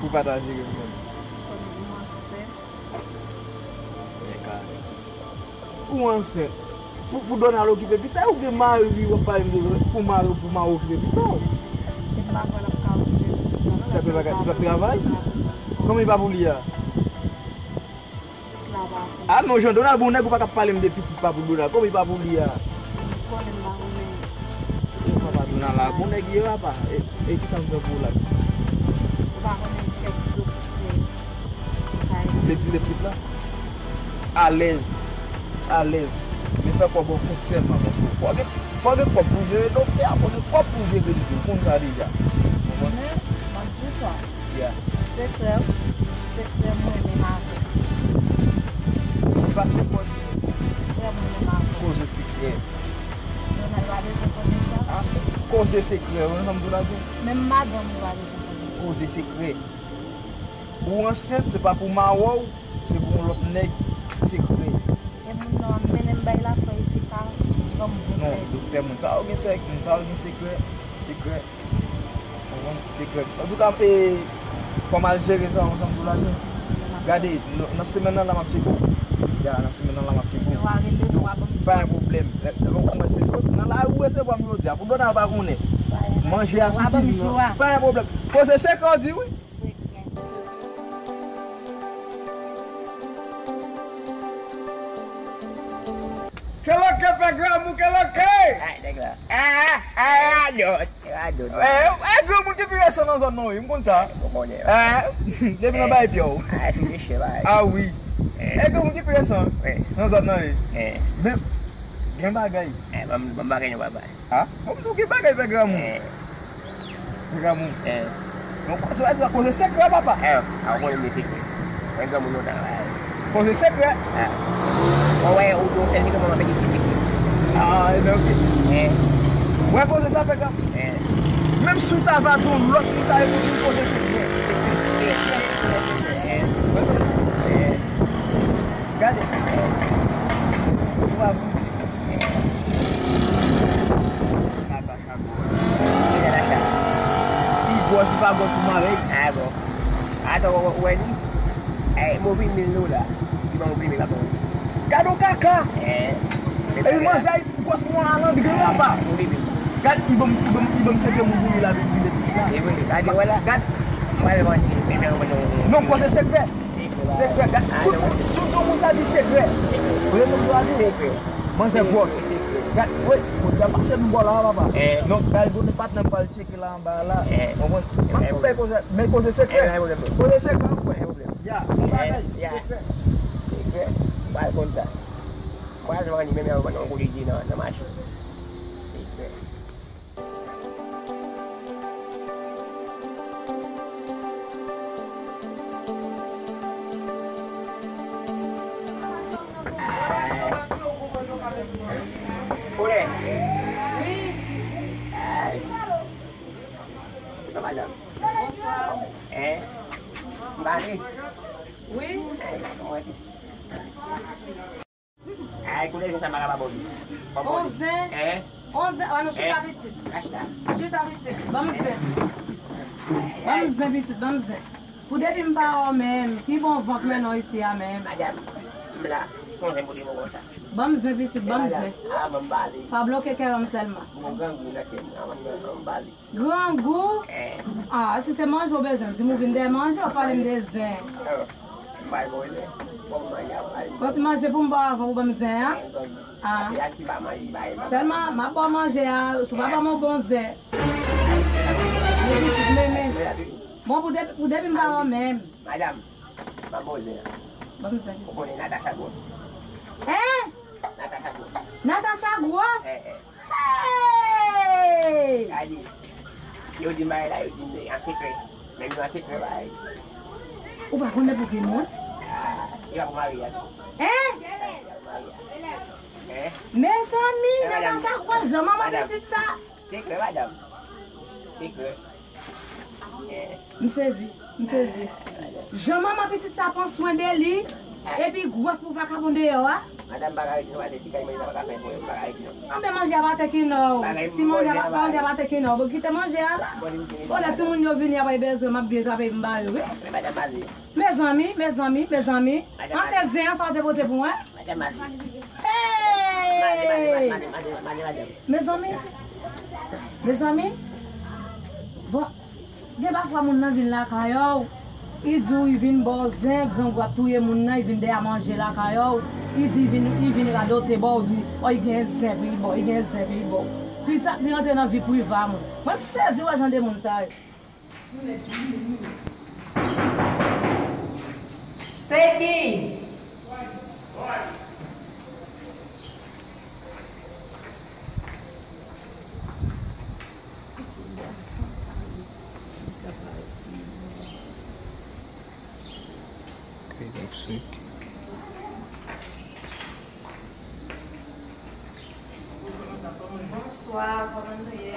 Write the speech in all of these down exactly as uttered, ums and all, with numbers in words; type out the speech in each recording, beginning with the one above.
Pou pa ta jere m menm. Konnen m ansent. Men kare. Ou ansent. Pou, pou Donald okipe pitit la, ou gen mari, w ap pale m de pou mari, pou mari okipe pitit la. E m pa kwè l ap ka okipe pitit la, non, paske li p ap travay. Kòman li pa pou li a? Ah non, Jean Donald, bon nèg ou pa ka pale m de pitit pa pou Donald. Kòman li pa pou li a? Ou konnen m pa konnen. Ou papa Donald la, bon nèg ye papa. E, e kisa m fè pou ou la? Ou pa konnen kèk doktè. Vle di le pitit la? Alèz. Alèz. Men fè kòb an kont sèlman, paske fò gen, fò gen kòb pou jere doktè a, fò gen kòb pou jere li tou. Ou konn sa deja. Ou konprann? Men, m ap di w sa. Yeah. Sekrè, sekrè mwen menm avè w. Li pa se kòb. Sekrè mwen menm avè w. Koze sekrè. Donald pa bezwen konnen sa. Ah, koze sekrè, ou konn sa m di w la tou? Menm madanm ou pa bezwen konnen. Koze sekrè. Ou ansent, se pa pou mawè w, se pou yon lòt nèg sekrè. E moun nan ap mennen m bay lafwa epi pa ban m bon sèvis. Non, doktè, moun sa yo gen sèk, moun sa yo gen sekrè, sekrè. Ou konprann? Sekrè. Antouka, e, fò m al jere sa ansanm pou lajan. Gade, nan, nan semèn nan la m ap tcheke w. Ya, nan semèn nan la m ap tcheke w. Yo a rele m, w a ban m jou. Pa gen pwoblèm. Lè, lè m kòmanse jodi, nan lari ou resevwa m jodi a. Pou Donald pa konnen. Manje a sou kizin nan. Pa gen pwoblèm. Koze sekrè w di wi. Sekrè. Keloke pè Gramou, keloke? Ay, nèg la. Ah, ah, ah, radòt. Radòt. Eh, eh, granmoun ki pi resan nan zòn nan, wi, m konn sa. Bon, konnen. Eh, depi nan bay pye w. Ah, sou mesye, bay. Ah, wi. Eh, granmoun ki pi resan nan zòn nan, wi. Eh. Men, gen bagay. Eh, ban m, ban m bagay nou pa bay. Ah, bon, m di w gen bagay, pè Gramou. Eh. Pè Gramou. Eh. Non, se pa di w ap koze sekrè, papa. Eh, a w konnen m gen sekrè. Mwen granmoun lontan la. Koze sekrè. Ah. Mwen wè ou di yon sèl sekrè, mwen ap pèdi tout sekrè. Ah, ebyen, oke. Eh. Wè koze sa, pè Gramou. Eh. Menm si w ta va di yon lòt moun, sa e pou di w koze sekrè. Eh. Eh. Gade. Eh. Ou pa vle. Eh. Pi gwòs li pa gwòs, Ou mare? Ah bon. Atò, ou wè li? Eh, m ouvri mil dola. Li ban m ouvri mil la, bon. Gad yon kaka! Eh. Epi manzè, gwòs mwen a landri la pa. Ouvri mil. Gad, li ban m, li ban m, li ban m tcheke moun pou mil la, vin di mil la. E vre, gade, wè la. Gad. Mwen, mwen, mwen, mwen, mwen, mwen. Non, koze sekrè. Sekrè, gad. Ah, tout non. Tout yon moun sa di sekrè. Sekrè. Ou ye sa m di? Sekrè. Manzè gwòs. Sekrè. Gad, wi, koze a pase m bò la, papa. Eh. Non, gade, bon, patnè m pral tcheke la anba la. Eh. Ou konprann? M ap bay koze, men koze sekrè. Eh, pa gen pwoblèm. Koze sekrè, frè. Pa gen pwoblèm. Ya, bon bagay, sekrè. Sekrè. M pral konn sa. M pral jwenn li menm jan mwen nan kote li nan, nan machin. Sekrè. Koulè. Wi. Ay. Sa madanm. Bonswa. Hein? M pale? Wi. Ay, kòman ye? Ay, koulè zen sa m pa ka ba w li. On zen? Hein? On zen? An nou chita pitit. Chita pitit. Ban m zen. Ban m zen pitit, ban m zen. Pou depi m pa wè w menm, ki bon van k mennen w isi a menm? Madanm, m la. Ki on zen pou devan konsa? Ban m zen pitit, ban m zen. Ah, ban m pale. Pa bloke kè m sèlman. Bon, grangou nan kè m, an m pale. Grangou? Eh. Ah, si se manje w bezwen, di m ou vin dèyè manje, w pale m de zen. Oh, m bay bon zen. Bon, manje a bay. Kòm si manje pou m ba w avan ou ban m zen an? Eh, grangou. Ah. Ase a si pa manje, bay, bay. Sèlman, m ap ba w manje a, si w pa ban m yon bon zen. Men pitit, men, men. Bon, pou depi, pou depi m pa wè w menm. Madanm, m ap ba w zen an. Ban m zen. Ou konnen Natacha gwòs. Hein? Natacha gwòs. Natacha gwòs? Eh, eh. Hey! Gade, yo di m bagay la, yo di m an sekrè. Men m di w an sekrè, bagay. Ou pa konnen pou ki moun? Ah, li pa pou mari a tou. Hein? Li pa pou mari a. Hein? Mezanmi, eh, madanm. Natacha gwòs, jan manman pitit sa. Sekrè, madanm. Sekrè. Eh. M sezi, m sezi. Jan manman pitit sa pran swen de li, epi gwòs pou vakabon deyò a. Madanm pa ka rete non, pase ti kay manje sa pa ka fè pou yo, pa ka rete non. Anben manje a pa te ki nò. Si manje a pa, manje a pa te ki nò, bon kite manje a la. Bon, lè timoun yo vini, apre bezwen, m ap byen trape m ba yo, wi. Men madanm ale. Mezanmi, mezanmi, mezanmi. An se zen an sa w te pote pou mwen? Madanm ale. Hey! Male, male, male, male, male, madanm. Mezanmi. Mezanmi. Bon. Gen pafwa moun nan vin lakay ou, li di w li vin ba w zen, grangou ap touye moun nan, li vin dèyè manje lakay ou, li di li vin, li vin radote ba w, di, o, li gen zen pou li ba w, li gen zen pou li ba w. Li sa, li rantre nan vi priva moun. Mwen m sezi wè jan de moun sa yo. Seki! Kay ap seke. Bonswa, kòman nou ye?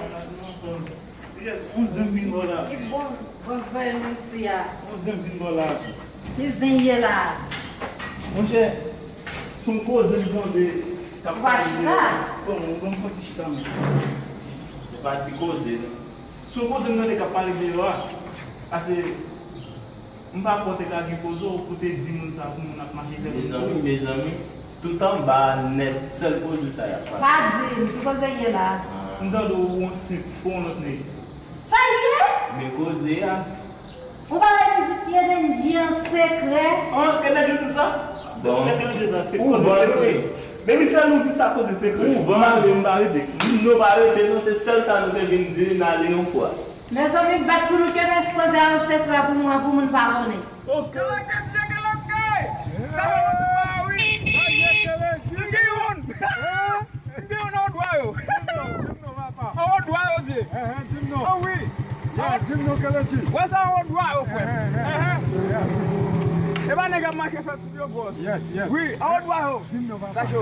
Ki bon, bon vèy nou isi a? Ki zen ye la? Monchè, se yon koze m tande k ap pale deyò. Bon, bon, fon ti chita, monchè. Se pa ti koze, non. Se yon koze m tande k ap pale deyò a. Pase, m pa kwè w te ka gen koze w pou te di moun sa pou moun ap mache fè moun. Mezanmi, mezanmi, tout anba a nèt, sèl koze sa y ap pale. Pa di m, ki koze ye la? M tande w yon senp fon lòt nèg. Sa l ye? Men koze a. Ou pa wè li di Kennedy an sekrè? An, Kennedy di sa? Bon. Se Kennedy sa, se koze sekrè. Men misye nou di sa koze sekrè. Ou van. M ale, m pa rete. Nou pa rete, non, se sèl sa nou te vin di, n ale yon fwa. Mezanmi, bat pou nou kenbe koze a an sekrè pou mwen, pou moun pa konnen. Ok. Kennedy, Kennedy! Sa yo di wi. Sa ye Kennedy? M gen youn. M gen youn nan dwa yo. Di m non, di m non, papa. Anwo dwa yo di. Enhen, di m non. An wi. Ya, di m non, Kennedy. Wè sa anwo dwa yo, frè. Enhen, enhen. Enhen. Ya. E pa nèg ap mache fè tout yo gwòs. Yes, yes. Wi, anwo dwa yo. Di m non, papa. Sa cho.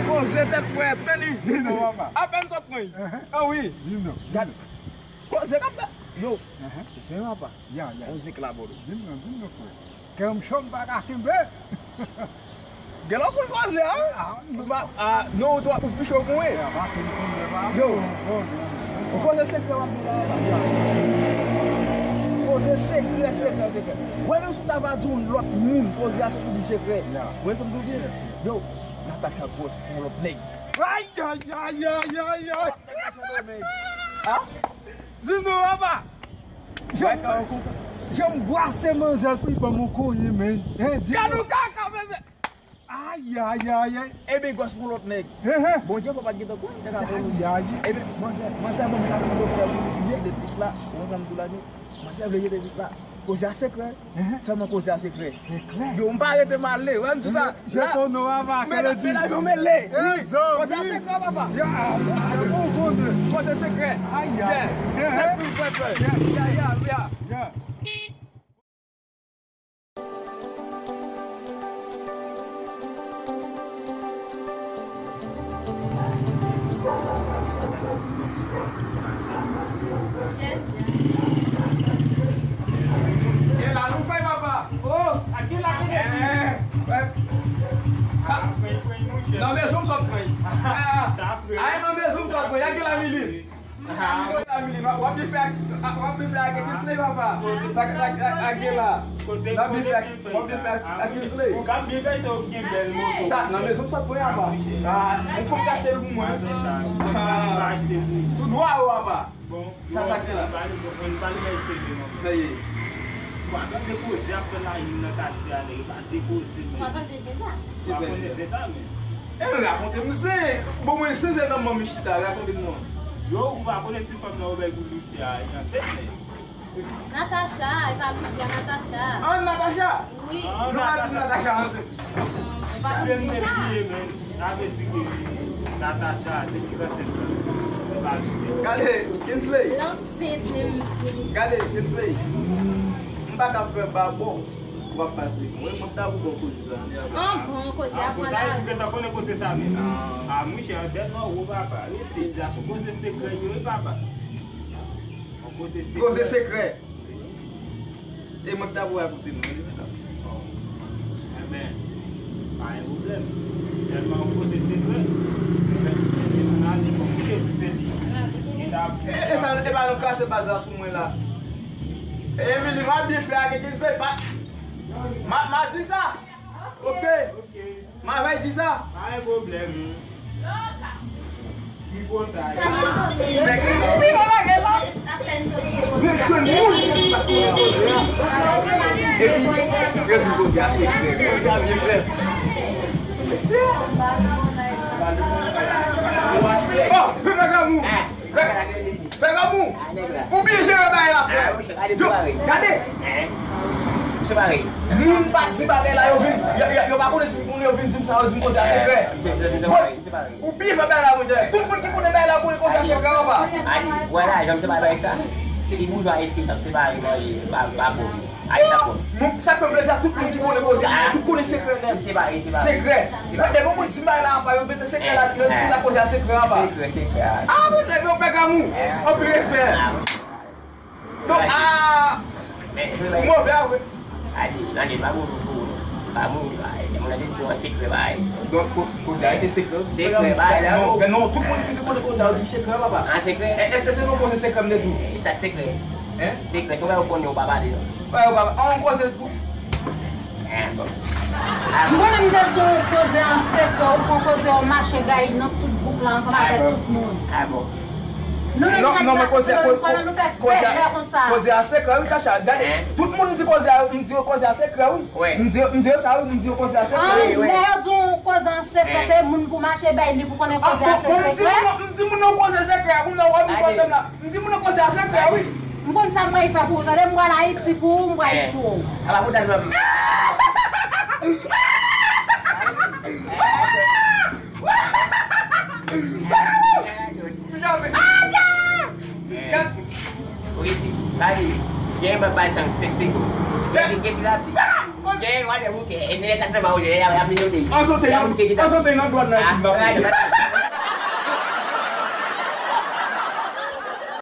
Poze tèt frè, teni. Di m non, papa. Apèn sot pran. Enhen. An wi. Di m non. Gad. Koze k ap fè. Yo. Enhen. Zen papa. Ya, ya. Koze k la, bolo. Di m non, di m non, frè. Kè m cho, m pa ka kenbe. Gen lè w konn koze a, wi. Ah, non, ou twa, ou pi cho pou mwen. Yo. Ou koze sekrè w ap di la, papa. Sekrè. Wè, menm si w ta va di yon lòt moun, koze a se pou di sekrè. Wè sa m di w byen? Yo, Natacha gwòs pou yon lòt nèg. Ay, ay, ay, ay, ay, ay. Ah? Di nou, papa. Jan m bwase manzè tou, li ban m yon konyen, men. Hein, di nou. Gad yon kaka, mesye. Ay, ay, ay, ay. Ebyen, gwòs pou lòt nèg. Bondye fò pa t gentan konn nèg a konn. Ay, ay. Ebyen, manzè, manzè ban m kado pou fè pou li de pit la. Ou konn sa m di w la, ni? Manzè vle jete pit la. Koze a sekrè. Sèlman koze a sekrè. Sekrè? Yo, m pa rete m ale. Wè m di sa. Je tono ava, mele di. Medam yo mele. Wi. Koze a sekrè, papa. Ya, bon, bon, bon. Koze sekrè. Ay, ay. Yeah. Tèt pi fè fè. Yeah. Yeah, yeah, yeah. Yeah. Gen la nou fè, papa. Oh, ak gen la nou fè. Sa, nan mezon m sot pran. Ah, ah, nan mezon m sot pran. Ak gen la mili. Ah, w ap byen fè ak, w ap byen fè ak Kingsley, papa. Sa, sa, sa, sa gen la. W ap byen fè ak, w ap byen fè ak, ak Kingsley. Ou ka byen fè, se ou ki gen bèl moto. Sa, nan mezon m sot pran, papa. Ah, ou fòk achte l pou mwen. Ah, sou dwa ou, papa. Bon, sa, sa gen la. Sa ye. Bon, tande koze ap fè la, youn nan katye a, nèg pa dekoze, men. Tande se sa. Ou pa konnen se sa, men. E rakonte m, se, bon, mwen, se, se nan manmi chita, rakonte m non. Yo, ou pa konnen ti fanm nan, ou bay pou Lucia, li ansent, men. Natacha, e pa Lucia, Natacha. Ah, Natacha? Wi. Nou pa di Natacha ansent. Ou pa konn se sa. Sa vle di ke Natacha, se ki ansent, e pa Lucia. Gade, Kingsley. L ansent, men. Gade, Kingsley. M pa ka fè babò. W ap pase. Mwen, mwen ta pou bon koze sa. Ah, bon, koze a pran la. Koze a, ou gentan konnen koze sa, men. Ah, mouche, an tèt mwen, ou papa. Rete, di a sou koze sekrè, yo, wi, papa. Koze sekrè. Koze sekrè. E mwen ta pou akoute nou, wi, medam. Bon. Enben, pa gen pwoblèm. Sèlman ou koze sekrè. Enben, se moun nan li konplike di se li. E, e sa, e pa nou kase baz la sou mwen la. Emily, m ap byen fè ak Kingsley, pa. Ma, ma di sa. Ok. Ma bay di sa. Pa gen pwoblèm. M kontan. Epi, yo di koze a sekrè. Koze a byen fè. Mesye. Oh, Pè Gramou. Pè, Pè Gramou, ou byen jere bagay la, frè. Yo, gade. Moun pa di bagay la, yo vin, yo, yo, yo pa konnen si moun yo vin di m sa, yo di m koze a sekrè. Bon, ou byen fè bagay la, monchè. Tout moun ki konnen bagay la, konnen koze a sekrè, papa. Vwala, jan m separe bagay sa. Si boujwa Ayiti t ap separe manje, pa, pa bon. Ay, dakò. Nou, sa k fè m plezi a tout moun ki konnen koze a, tout konnen sekrè nèt. Sekrè. Mwen, depi yon moun di m bagay la apa, yo mete sekrè la, yo di sa koze a sekrè apa. Sekrè, sekrè. Ah, mwen, depi yon Pè Gramou. Anpil respè. Donk, ah, move a vre. Adi, nan de pa moun pou pa moun, pa moun nan de di yon sekrè bay. Donk, koze a rete sekrè. Sekrè bay la. Non, men non, tout moun ki konnen koze a, yo di sekrè, papa. Ah, sekrè? Èske se yon koze sekrè m te di w? Sa k sekrè? Hein? Sekrè, se w wè yo konnen ou pa pale non. Wè, ou pa, an koze pou. Ah, bon. M konnen m te di w koze an sekrè, ou pran koze, ou mache gayi nan tout bouk la ansanm avèk tout moun. Ah, bon. Nou menm nèg Nasyon, nou konnen nou fè fèzè konsa. Koze a sekrè, wi, Tacha. Gade, tout moun di koze a, m di yo koze a sekrè, wi. M di, m di yo sa, wi, m di yo koze a sekrè. Lè yo di w koze an sekrè, se moun pou mache bay li pou konnen koze a se sekrè. M di moun nan koze sekrè, moun nan wè m kontan la. M di moun nan koze a sekrè, wi. M konn sa m pral fè pou ou, tande, m pral Ayiti pou ou, m pral tchou ou. Apa pou dat mwen. Gad. Wi, gade. Gen yon bagay san sèks, se tou. Gen, gen ti lapli. Gen yon bagay, e se lè kat sa ba ou, lè y ap, y ap vin yo de. An sote nan, an sote nan dwàn nan, epi m ap.